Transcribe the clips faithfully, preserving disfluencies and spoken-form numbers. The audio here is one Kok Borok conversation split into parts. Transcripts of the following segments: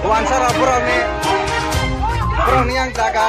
Wansara borokni, borokni yang jaga.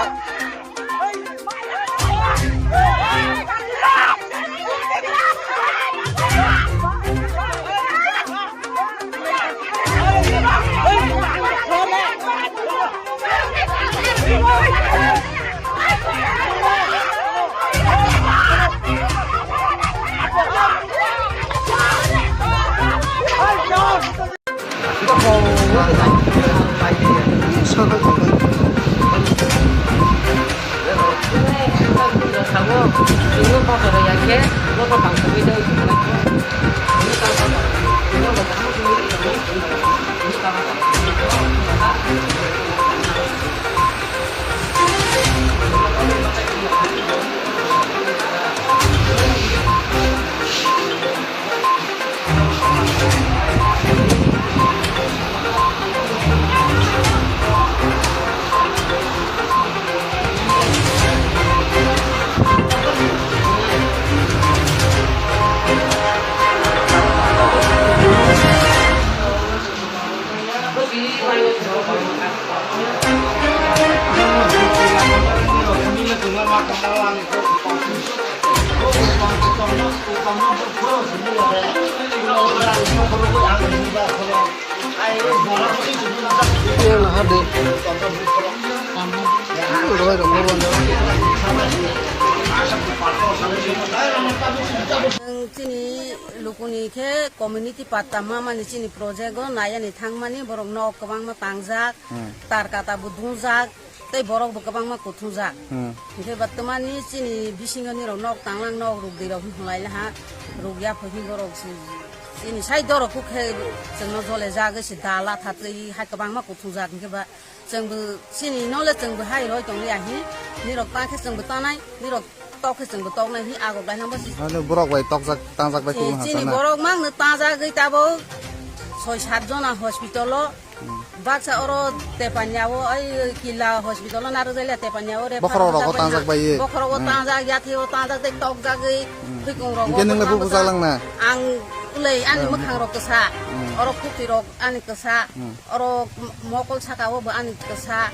Chini lukuni khe community patta mamani chini project o nayani thangmani borok nok kwbangma tangjak, hmm, tar kata bo dungjak, tei borok bo kwbangma kuthungjak. Hmm. Hinkhe ba twmani chini bisingo nirok nok tanglang nok rukdi rok hinlai laha, rukya pho hin borok si chini sai dorok kuk khe chwngno jole jagwi se dala thatwi hai kwbangma kuthungjak hinkhe ba chwngbo chini nole chwngbo hai roi tongli ahi, nirok ta khe chwngbo tanai, nirok tok khe chwngbo toknai hi agok lai hwnba si. Ano borok bai tokjak tangjak bai kubun chini hasana. Borok mangno tangjagwi tabo soi sat jona hospital o. Hmm. Baksa oro Tepanya o, ai Kila hospital o narwk jailia Tepanya o refer. Bokhorok rogo tangjak bai ye. Bokhorok o tangjak, yathi o tangjak tei tokjagwi thwikung rogo. Hinkhe nwng le bo bwsa bwsa lang na? Ang ulei ani mwkhang rok kwsa. Hmm. Oro khukti rok ani kwsa. Hmm. Oro mokol saka o bo ani kwsa.